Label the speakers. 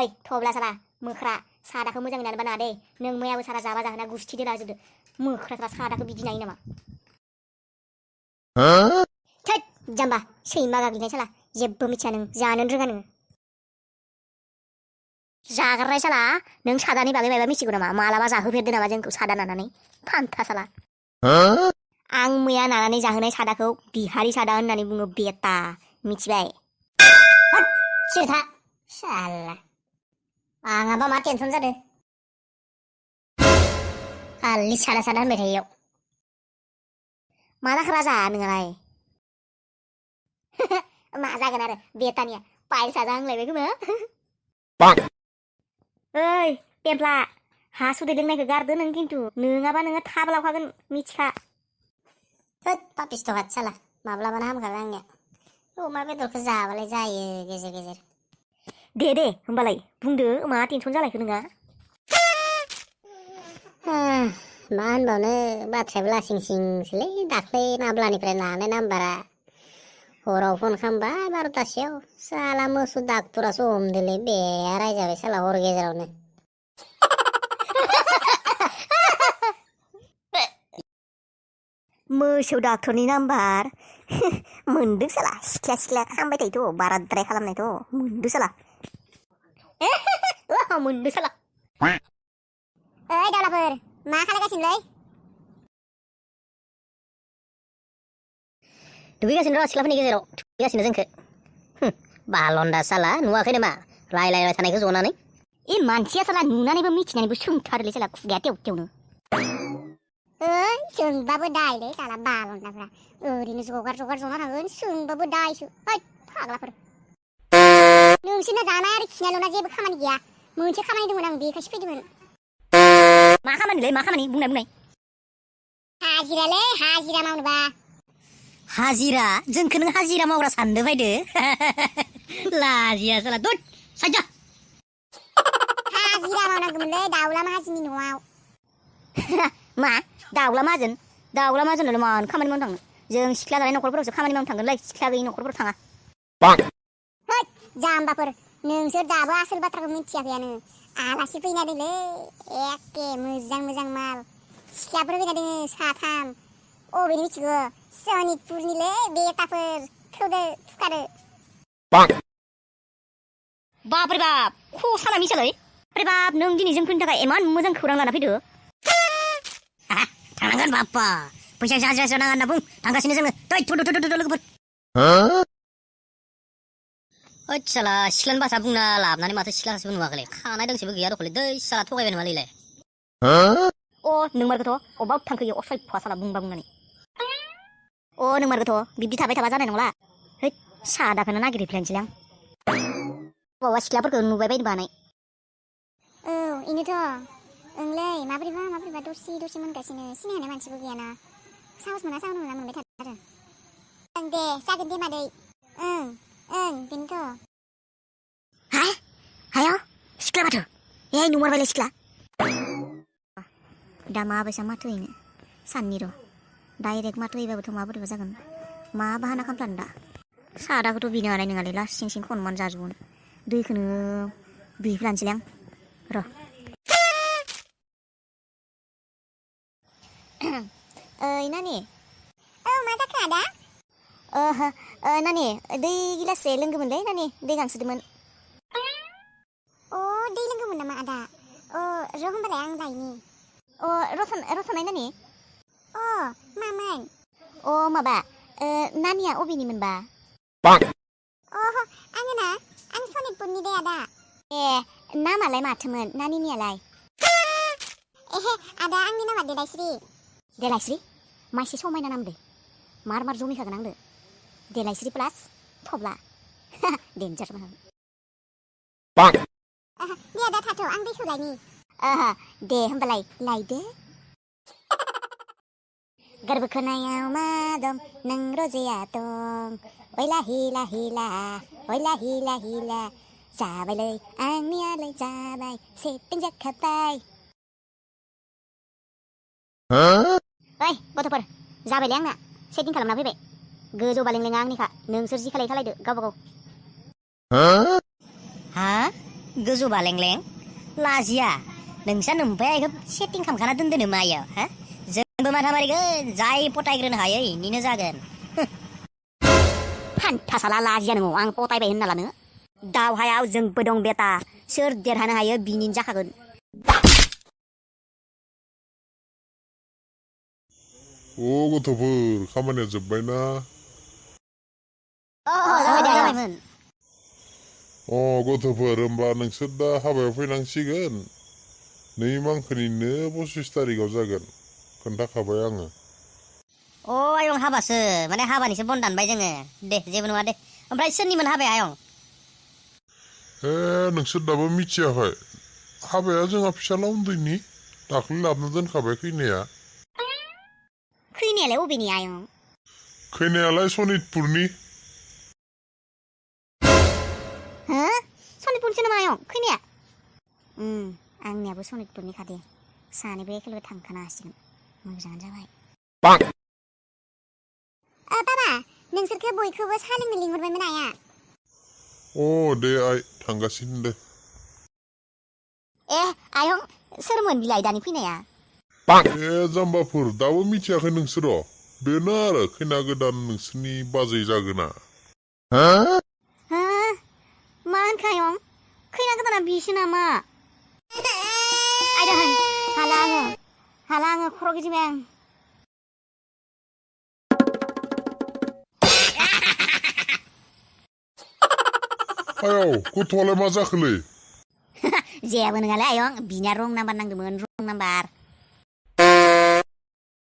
Speaker 1: ओइ थब्ला साला मोख्रा सादाखौ मोजाङै नानो बानाङा दे नों मैयाबो सादा जाबा जाहोना गुस्थि दोला जोबदो मोख्रा साला सादाखौ बिदि नायो नामा थोद जाम्बा सैमा गाग्लिनाय साला जेबो मिथिया नों जानो रोङा नोङो जाग्रानाय साला नों सादानि बागै मायबा मिथिगौ नामा मालाबा जाहोफेरदो नामा जोंखौ सादा नानानै फान्था साला आं मैया नानानै जाहोनाय सादाखौ बिहारि सादा होननानै बुङो बेटा मिथिबाय सिरथा साला आंहाबा मा टेनसन जादों खालि सादा सादा होनबाय थायो मा जाखो राजा नोंहालाय मा जागोन आरो बेटानिया पाइल साजा होनलायबाय खोमा ओइ पेम्प्ला हासुदै लोंनायखौ गारदो नों खिन्थु नोङाबा नोङो थाब लावखागोन मिथिखा होद पापिस्ट' हात साला माब्लाबानो हामखागोन आंनिया अमा बेदरखौ जाबालाय जायो गेजेर गेजेर दे होमबालाय बुंदो मा टेनसन जालायखो नोंहा मा होनबावनो बाथ्रायाबो लासिं सिंसोलै दाख्लै माब्लानिफ्राय नानाय नाम्बारा हराव फन खालामबाय 12तासोआव साला मोसौ डाक्टरासो हमदोलै बेया रायजाबाय साला हर गेजेरावनो मोसौ डाक्टरनि नाम्बार मोनदों साला सिख्ला खालामबाय थायोथ' बाराद्राय खालामनायथ' मोनदों साला मोनदों साला ओइ दावलाफोर मा खालायगासिनोलै दुगैगासिनो र' सिख्लाफोरनि गेजेराव दुगैगासिनो जोंखो बालन्दा साला नुवाखै नामा रायलायबाय थानायखौ जनानै मानसिया साला नुनानैबो मिथिनानैबो सोंथारोलै साला खुगाया तेव तेवनो ओइ सोंबाबो दायलै साला बालन्दाफ्रा ओरैनो जगार जना थागोन सोंबाबो दायसो ओइ फाग्लाफोर नोंसोरना जानाय आरो खिनायल'ना जेबो खामानि गैया मोनसे खामानि दंमोन आं बेखायसो फैदोंमोन मा खामानि बुंनाय हाजिरालै हाजिरा मावनोबा हाजिरा जोंखौ नों हाजिरा मावग्रा सानदो फायदो लाजिया साला दुद सायजा हाजिरा मावनांगौमोनलै दाउला माहाजोननि न'आव मा दाउला माहाजोननो मानो खामानि मावनो थांनो जों सिख्ला जानाय न'खरफोरावसो खामानि मावनो थांगोनलै सिख्ला गैयि न'खरफोराव थाङा होद जाम्बाफोर नोंसोर दाबो आसोल बाथ्राखौ मिथियाखैयानो आलासि फैना दोलै एखे मोजां माल सिख्लाफोर फैना दोङो साथाम अबेनि मिथिगौ सनितपुरनिलै बेटाफोर थौदो थुखादो बापरे बाप खसाना मिसालै बापरे बाप नों दिनै जोंफोरनि थाखाय इमान मोजां खौरां लाना फैदो थांनांगोन बाप्पा फैसा हाजिरा नाङा होनना बुं थांगासिनो जोङो थुदो लोगोफोर ओइ साला सिख्लानि बाथ्रा बुंना लाबनानै माथो सिख्ला सासेबो नुवाखैलै खानाय दोंसेबो गैया दखलै दै साला थगायबाय नामालैलाय नोंमारगोथ' अबाव थांखोयो असयफा साला बुंनानै नोंमारगोथ' बिब्दि थाबाय थाबा जानाय नंला हैद सादाखौनो नागिरहैफ्लायनोसैलां बबावबा सिख्लाफोरखौ नुबाय बायनो बानाय औ इनोथ' ओंलै माबोरैबा दसे मोनगासिनो सिनायनाय मानसिबो गैयाना साहस मोना मोनबाय थादों आरो दे जागोन दे मादै ओं बेनोथ' हाया सिख्ला माथो नुमारबायलै सिख्ला दा माबायसा माथो हैनो साननि र' डाइरेक्ट माथो हैबाबोथ' माबोरैबा जागोन मा बाहाना खालामफ्लानो दा सादाखौथ' बिनो हानाय नङालै लासिं सिं खनमान जाजोबगोन दैखौनो बिहैफ्लानोसैलाय आं र' ओइ नानि मा जाखो आदा नानि दै गिलाससे लोंगौमोनलै नानि दै गांसोदोंमोन दै लोंगौमोन नामा आदा र' होमबालाय आं लायनि रथ'नाय नानि मामोन माबा नानिया अबेनिमोनबा आङो ना आं सनितपुरनि दे आदा नामालाय माथोमोन नानिनियालाय आदा आंनि नामा देलायस्रि मासे समायना नामदो मार जमिखागोन आंदो देलायस्रि प्लास थब्ला डेन्जार दे आदा थाथ' आं दैखौ लायनि दे होमबालाय लायदो गोरबो खोनायाव मा दं नों रजेया दं ओइला हिला जाबायलै आंनियालाय जाबाय सेटिं जाखाबाय ओइ गथ'फोर जाबायलै आंना सेटिं खालामना फैबाय गोजौ बालें लेङा आंनिखा नोंसोर जि खालायदो गावबा गाव गोजौ बालेंलें लाजिया नोंसा नोमफाया इखो सेटिं खालामखाना दोनदो नामा इयाव हा जोंबो माथा मारिगोन जाय पटायग्रोनो हायो इनिनो जागोन फान्थासाला लाजिया नोङो आं पटायबाय होनना लानो दावहायाव जोंबो दं बेटा सोर देरहानो हायो बिनिनो जाखागोन
Speaker 2: गथ'फोर खामानिया जोब्बायना
Speaker 1: जाबायमोन
Speaker 2: गथ'फोर होमबा नोंसोर दा हाबायाव फैनांसिगोन 2 मांखोनिनो 25 तारिखाव जागोन खोन्थाखाबाय आङो
Speaker 1: आयं हाबासो माने हाबानिसो बन दानबाय जोङो दे जेबो नङा दे ओमफ्राय सोरनिमोन हाबाया आयं
Speaker 2: नोंसोर दाबो मिथियाखै हाबाया जोंहा फिसाला उन्दैनि दाख्लै लाबोना दोनखाबाय
Speaker 1: खैनायालाय अबेनि आयं
Speaker 2: खैनायालाय सनितपुरनि
Speaker 1: हो सनितपुरनिसो नामा आयं खैनाया आंनियाबो सनितपुरनि खादे सानैबो एखेलगे थांखानो हासिगोन मोजाङानो जाबाय बाबा नोंसोरखौ बयखौबो साहा लोंनो लिंहरबायमोन आइया
Speaker 2: दे आइ थांगासिनो दे
Speaker 1: आयं सोरमोन बिलाय दानि फैनाया
Speaker 2: जाम्बाफोर दाबो मिथियाखै नोंसोरो बेनो आरो खैना गोदान नोंसोरनि बाजै जागोना
Speaker 1: मा होनखो आयं खैना गोदाना बिसो नामा आयदाहाय हाला आङो खर' गिदिंबाय
Speaker 2: आयौ गथ'आलाय मा जाखोलै
Speaker 1: जेबो नङालै आयं बिनिया रं नाम्बार नांदोंमोन रं नाम्बार